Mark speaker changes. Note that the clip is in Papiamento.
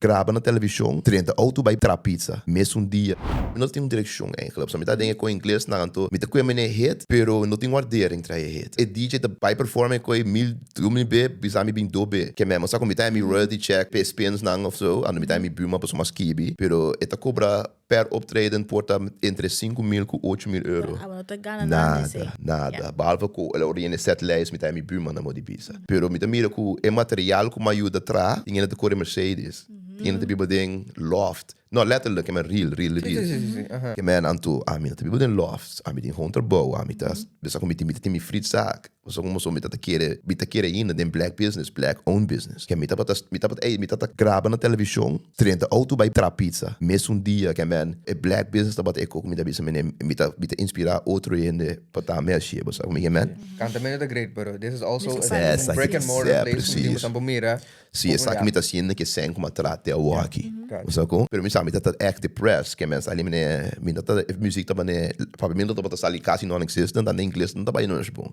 Speaker 1: Graba na television, drenta auto bay traha pizza, mesun dia. Mi no tin un direccion eigenlijk, so mi ta den e koe ingles nan anto mi ta koe mene hit, pero no tin wardering traha e hit. E DJ ta bay perform e koe mil, du mil be, bisa mi bin do be. Ke men, sa ku mi ta mi royalty check p'e spins nan of so, anto mi ta mi buurman pasobra mas skibi, pero e ta cobra per optreden por ta entre 5000 ku 8000 euro.
Speaker 2: Abo no ta gana nada esei.
Speaker 1: Nada, nada. Behalve ku el a orina e set lijst mi ta mi buurman na modi bisa. Pero mi ta mira ku e material ku mi a yuda traha, tin hende ta kore Mercedes, tin hende ta biba den loft. No, letterlijk, ke men real, real, real. Ke men anto, ami no ta biba den loft, ami tin gewoon trabou, ami ta bisa ku mi tin, mi ta tin mi frietzaak. Pasobra como so mi ta ta kere, mi ta kere ainda den black business, black owned business. Ke mi tabata, mi tabata, ey, mi tabata graba na television, drenta auto bay traha pizza. Mesun dia ke men, e black business tabata e kok mi ta bisa mene, mi ta, mi ta inspira otro hende pa tambe hacié, bo sa como mi ke men?
Speaker 3: Kantamento ta great, pero this is also
Speaker 2: This is
Speaker 3: a
Speaker 2: Esaki
Speaker 3: brick and mortar
Speaker 1: Sí,
Speaker 3: place ku mi
Speaker 1: precies.
Speaker 3: tin bo mira.
Speaker 1: Sí, esaki mi ta haciendo ke sen ku mi a traha te awoki. Bo sa kon? Pero mi sa mi ta ta echt depressed, ke men sali mene, mi no ta, e muziek ta mane, papiamento tabata sali casi non-existent, anda ingles no ta bay nochi bon.